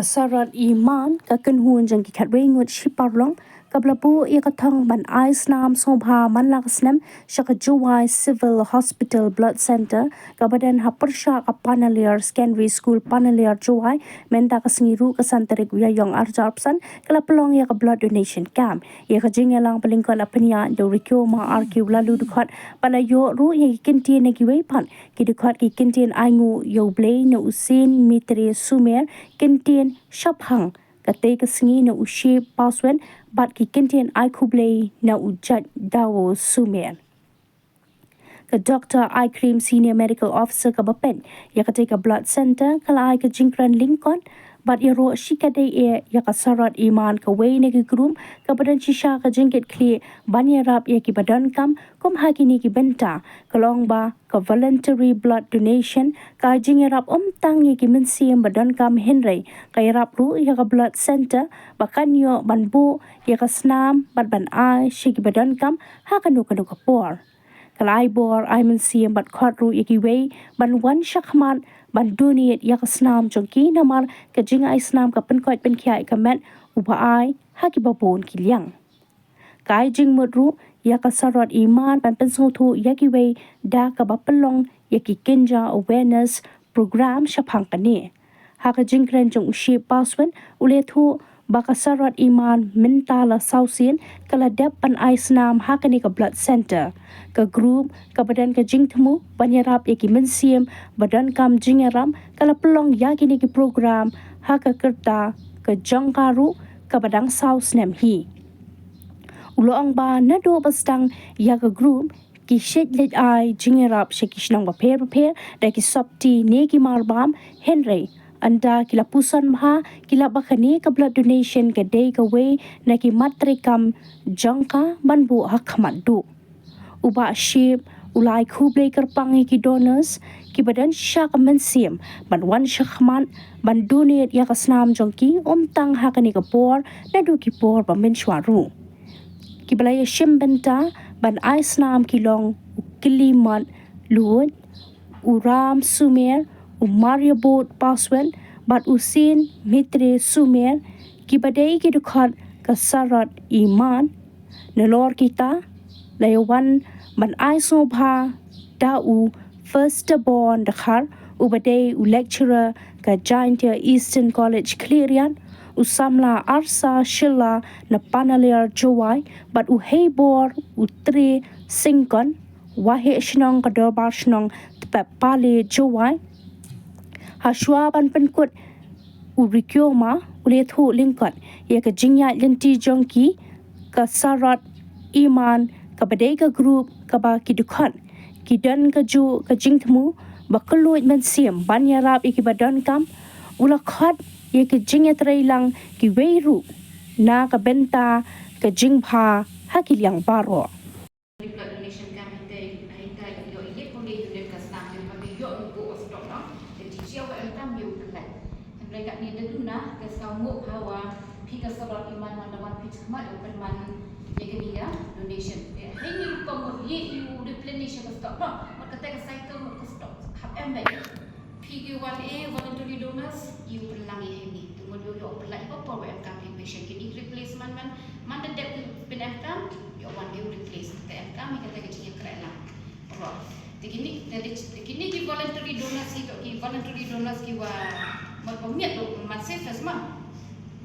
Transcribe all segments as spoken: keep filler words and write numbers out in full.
Sarot Iman, ka kynhun jong ki khatwei ngut shi paralok, kaba la buh ïa ka thong ban ai snam sngewbha man la ka snem sha ka Jowai Civil Hospital Blood Centre, kaba don ha pyrshah ka Panaliar Secondary School, Panaliar, Jowai. Mynta ka sngi ruh, ka san tarik u Ïaïong arhajar arphew san, ka la pynlong ïa ka blood donation camp. Ïa ka jingïalang ba lyngkot la pynïaid da u Rikioma R Q Laludkhot, ba la ïoh ruh ïa ki kyntien na kiwei pat ki dkhot ki kyntien ainguh ïa U Blei na u Saint Maitre Sumer, kyntien shaphang katei ka sngi na u Shep Paswan, bad ki kyntien ai khublei na u Judge Dawo Sumer. Ka Doctor Aikrim, Senior Medical Officer, kaba peit ïa katei ka blood centre, ka la ai ka jingkren lyngkot bad ïaroh shikatdei eh ïa ka Sarot Iman, kawei na ki group kaba don shisha ka jingkitkhlieh ban ïarap ïa kiba donkam, kum ha kine ki bynta. Ka la ong ba ka voluntary blood donation ka jingïarap ym tang ïa ki mynsiem ba donkam, hynrei ka ïarap ruh ïa ka blood centre ba kan ïoh ban buh ïa ka snam bad ban ai sha kiba donkam ha kano kano ka por. Ka la ai bor ai mynsiem bad khot ruh ïa kiwei ban wan shakhmat ban donate ïa ka snam jong ki, namar ka jingai snam ka pynkoit pynkhiah ïa ka met uba ai ha kiba bun ki liang. Ka ai jingmut ruh ïa ka Sarot Iman ban pynsngewthuh ïa kiwei da kaba pynlong ïa ki kynja awareness program shaphang kane. Ha ka jingkren jong u Shep Paswan, u la ïathuh ba ka Sarot Iman mynta la saw sien ka la dep ban ai snam ha kane ka blood centre. Ka group kaba don ka jingthmu ban ïarap ïa ki mynsiem ba donkam jingïarap ka la pynlong ïa kine ki program ha ka rta ka jong ka ruh kaba dang saw snem hi. U la ong ba naduh ba sdang ïa ka group, ki shait leit ai jingïarap sha ki shnong bapher bapher da ki sopti ne ki marbam, hynrei ynda ki la puson bha, ki la ba kane ka blood donation ka dei kawei na ki mat treikam jong ka ban buh ha khmat duh. U Bah Shep u la ai khublei kyrpang ïa ki donors kiba don shisha ka mynsiem ban wan shakhmat ban donate ïa ka snam jong ki, ym tang ha kane ka por, naduh ki por ba mynshuwa ruh. Kiba la ïashim bynta ban ai snam ki long u Klimot Luid, u Ram Sumer, u Mariabot Paswan, bad u Saint Maitre Sumer, kiba dei ki dkhot ka Sarot Iman. Nalor kita, la ïawan ban ai sngewbha da u First Born Dkhar, uba dei u lecturer ka Jaintia Eastern College Khliehriat, u samla Arsa Shylla na Panaliar Jowai, bad u Heibor u Tre Syngkon, waheh shnong ka Dorbar Shnong Tpep Pale Jowai. Hashwa ban pynkut u Rikioma u la ïathuh lyngkot ïa ka jingïaid lynti jong ki, ka Sarot Iman, kaba dei ka group kaba ki dkhot ki don kajuh ka jingthmu ba kylluid mynsiem ban ïarap ïa kiba donkam. U la khot ïa ka jingïatreilang kiwei ruh na ka bynta ka jingbha ha ki liang baroh. Blood donation camp hynrei hynrei ïoh ïa ka lei unit ka snam ïoh ka ïoh ngi buh stock no. Te ji jiaw em kam ïoh ka lei. Hynrei katne da duna ka snam mo hawa phi ka Sarot Iman man da wan phi chma ïoh kan man ïa ka ni ya donation. Te hynrei ko mo ye ïoh replenish ka stock no. Mut kata ka cycle mut ka stock hap em lei. Phi ki wan e voluntary donors, ïoh pynlang ïa hynrei. Te mut ïoh ïoh pynlang ïa ka por wa em kam phi patient. Kini replacement man man da dep pyn em kam ïoh wan ïoh replace. Te em kam ïa kata ka jingïakren lang. Ro. Te kini, te di, te kini ki voluntary donors hi to ki voluntary donors ki wa mut ba miat do man safest man.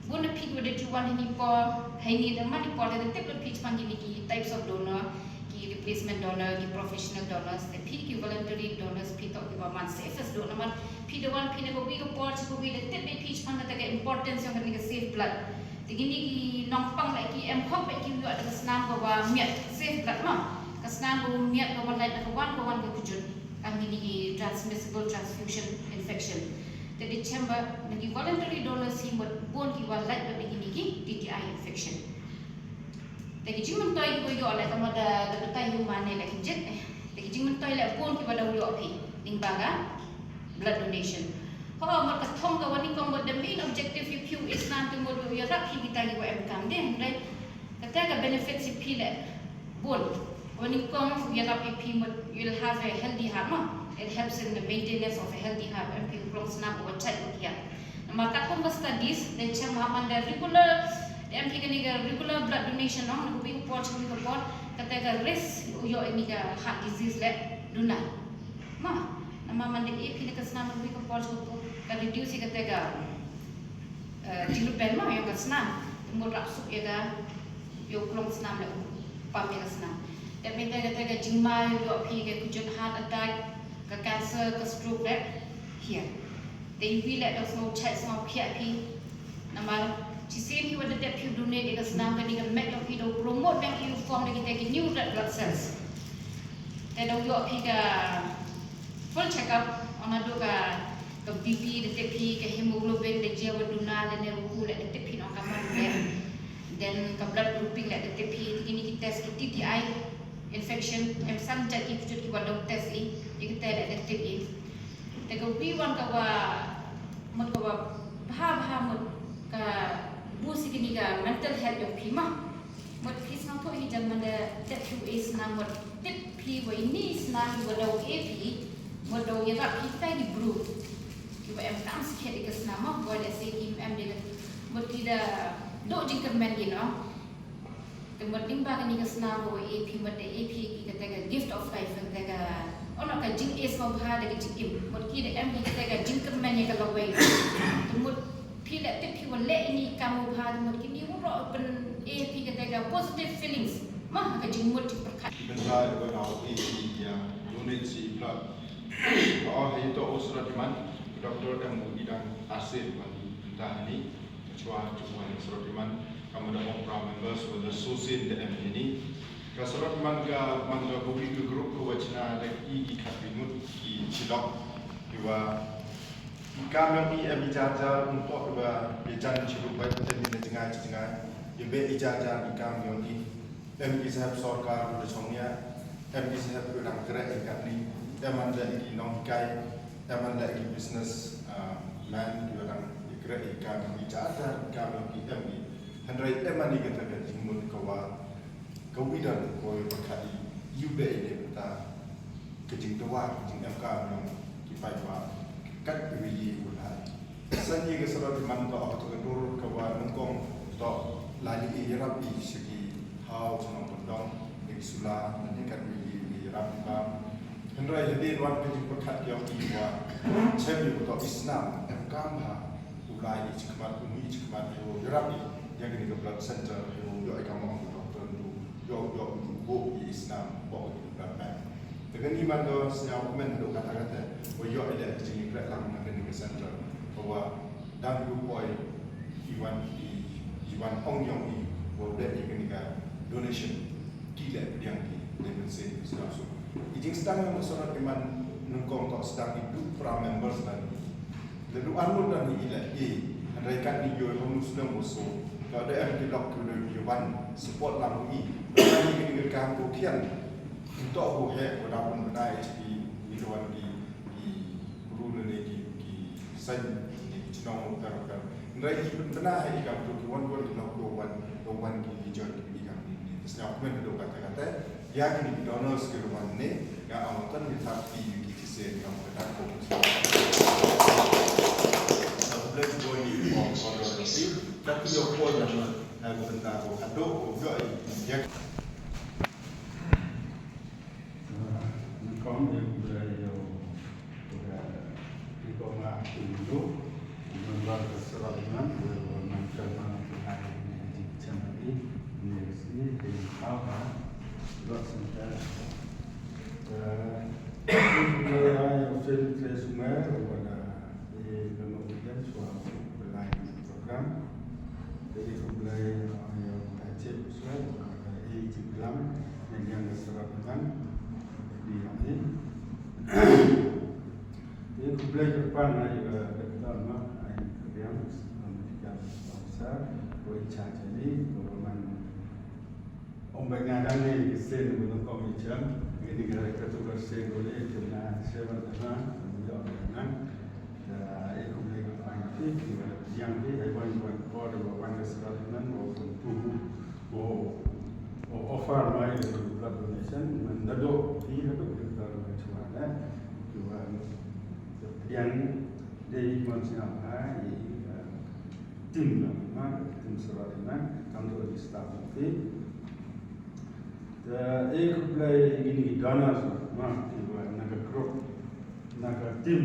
Bun na phi ki wa da ju wan hynrei por, hynrei da man i por da tip da phi chpan kini ki types of donor, ki replacement donor, ki professional donors, te phi ki voluntary donors phi to ki wa man safest do na man phi da wan phi na ka wi ka por chi ka wi da tip da phi chpan kata ka importance yong kani ka safe blood. Te kini ki nongpang ba ki em hok ba ki ïoh da ka snam ka wa miat safe blood ma. Ka snam ka wa miat ka wan lait na ka wan ka wan ka kujut. Ka kini ki transmissible transfusion infection. Te di chem ba na ki voluntary donors hi mut bun ki wa lait ba na kini ki T T I infection. Te ki jingmyntoi ki wa ïoh leh ka mut da, da batai ïoh mane leh ki jit. Te ki jingmyntoi leh bun ki wa da ïoh phi. Ning ba ka blood donation. Ho mut ka thong ka wa nyngkong mut the main objective ïa phi u is nan tu mut ïa rap phi kita ki wa em kam de. Hynrei kata ka benefit si phi leh bun. Wa nyngkong ïa rap ïa phi mut you'll have a healthy heart, no? It helps in the maintenance of a healthy heart. Em phi u klong snam u wa chait u kiat. Namar katkum ka studies, da chem ha man da regular, da em phi kane ka regular blood donation, no, na ka wi ka por, cha ka wi ka por, kata ka risk u ïoh ïa kane ka heart disease leh duna. Ma, namar man da e phi na ka snam na ka wi ka por, cha ka wi ka por, ka reduce ïa kata ka, eh, jingrben, ma, ïa ka snam, te mut rap suk ïa ka, ïa u klong snam leh u pam ïa ka snam. Te mynta kata ka jingma ïoh phi ka kujut heart attack, ka cancer, ka stroke leh, hiar. Te iwi leh dang sngew chait sngew khiah phi. Namar shisien hi wat da dep phi donate ïa ka snam, kane ka met ïoh phi da promote biang ïa u form da kita ki new red blood cells. Te da ïoh phi ka full check up, ong naduh ka, ka B P da tip phi, ka hemoglobin da jia wat duna lane wat khuh leh da tip phi, ong ka mon leh. Then ka blood grouping leh da tip phi, te kine ki test ki T T I, infection, em san jait ki kjut ki wa dang test i, ïa kita leh da tip i. Te ka wi wan ka wa, mut ka wa bha bha mut ka boost ïa kine ka mental health ïong phi ma. Mut phi sngewthuh hi jan man da dep phi u e snam, mut tip phi wa ine i snam wa da u e phi, mut da u ïarap phi tai ki bru. Ki wa em kam skhet ïa ka snam ma, wa da se ki em de, mut ki da duh jingkyrmen ki, no. Te mut lyngba kane ka snam wa e phi, mut da e phi ki kata ka gift of life, kata ka, ono ka jingeh sngewbha da ka jingim. Mut ki da em ki kata ka jingkyrmen ïa ka lawei. Te mut phi leh tip phi wa leh ine i kam u bha, te mut kine waroh pyn e phi kata ka positive feelings. Ma, ka jingmut jingpyrkhat. Ki bynta ïa ka wa e phi ïa donate shi blood. Oh, ha ito u Suratiman, Doctor M U Idang Arsir, wan bynta hani. Chwa chwa ïa Suratiman, ka mut da ong para members wa da shisien da em ïa ini. Ka Suratiman ka man ka wi ka group ka wa chna da ki, ki khatwi ngut ki chilok. Ki wa i kam ïong i em i jar jar, um toh ki wa ïa jan chi ruh bai, em i na jngai chi jngai. Ïa be i jar jar i kam ïong i. Em i saheb sorkar ruh da chong ïa. Em i saheb ruh dang khreh ïa katni. Em man da i nonghikai. Em man da i business, ah, man, ki wa dang i khreh i kam, i jar jar i kam, i em i. Hynrei em man i kata ka jingmut ka wa, ka wi dang ko i wa khat i, ïa be i de kata ka jingdawa, ka jingem kam ïong ki paidbah, kat wi i u lai. San ïa ka Suratiman toh, ka toh ka dur ka wa nyngkong toh, la ni i ïarap i sha ki thaw sha nongkyndong, ïa ki sula, lane kat wi i ïarap i bam. Hynrei hadien wan ka jingpyrkhat ki ong i wa, chem ïa u toh i snam, em kam ha, u lai i chi khmat, u mih i chi khmat, ïa u ïarap i, ïa kane ka blood center, ïa u ïoh i kam ong u doctor, u ïoh, ïoh u buh i snam, bok i blood bank. Te kane man ka sñiaw kmen haduh katta katta, wa ïoh i leh ka jingïakhleh lang na kane ka center. Ka wa dang ïoh poi i wan i, i wan ong ïong i, wa u leh i kane ka donation, ki leh pdiang ki, leh mynsiem sñiaw suk. I jingsdang ïong ka Suratiman nyngkong toh sdang i du para members dang i. Lada u arngut dang i leh i, hynrei katni ïoh i hong sdang u so. Ka da em ki lok ki wan support lang i. Kani kani ka kam ko khian. Ntok ko he ko da pun bnai ki ni wan ki, ki guru ne ki, ki sen ne ki chnong mo kar kar. Hynrei ki pun bnai i kam ko ki wan wan ki lok ko wan, ko wan ki, ki join ki, ki kam ni. Sñiaw kmen do kata kata. Ïa kini ki donors ki ruh wan ne, nga ong tang ki thap ki yu ki ki se ki ong ka dak ko. Na khublei ki boi ni ko ko do ki, dak ki yo ko na ma, na ko bynta ko ka do ko yo i. Ïa. Ni ko ni khublei yo. Ïa, ïa ko ma ki do. Member ka Suratiman, ïa, ïa, man chairman ka ngai ni, di chairman ni, ni, ni, di kau ha, lot center. Eh, ïa, ïa, ïa, Hussein Trey Sumer, ïa, ïa, ïa, ïa, ïa, program. Ïa, ïa, ïa, ïa, ïa, ïa, ïa, ïa, ïa, Suratiman, di, ïa, ïa. Ïa, khublei kyrpang ïa ka Doctor Mark, ïa ka Riang, Medical Officer, ko in charge ni, ko man. Ong ba nga dang ne ki sen ko nyngkong i jam, ngi ni ka ka tu ka sen ko ni, jam na seven na, ko yo na. Ïa, khublei kyrpang ïa ki, ki ba yang ki, ai wan wan ko de wan ka Suratiman, ko pun tu, ko, ko offer mai blood donation, man da do, ki ha tu ki ta ma chwa na, ki wan, yang Dei mon sngap ha i, team na, na ka team surok na, kam to di staff na ti. Te e khublei ïa kine ki donors na, ki ba na ka group, na ka team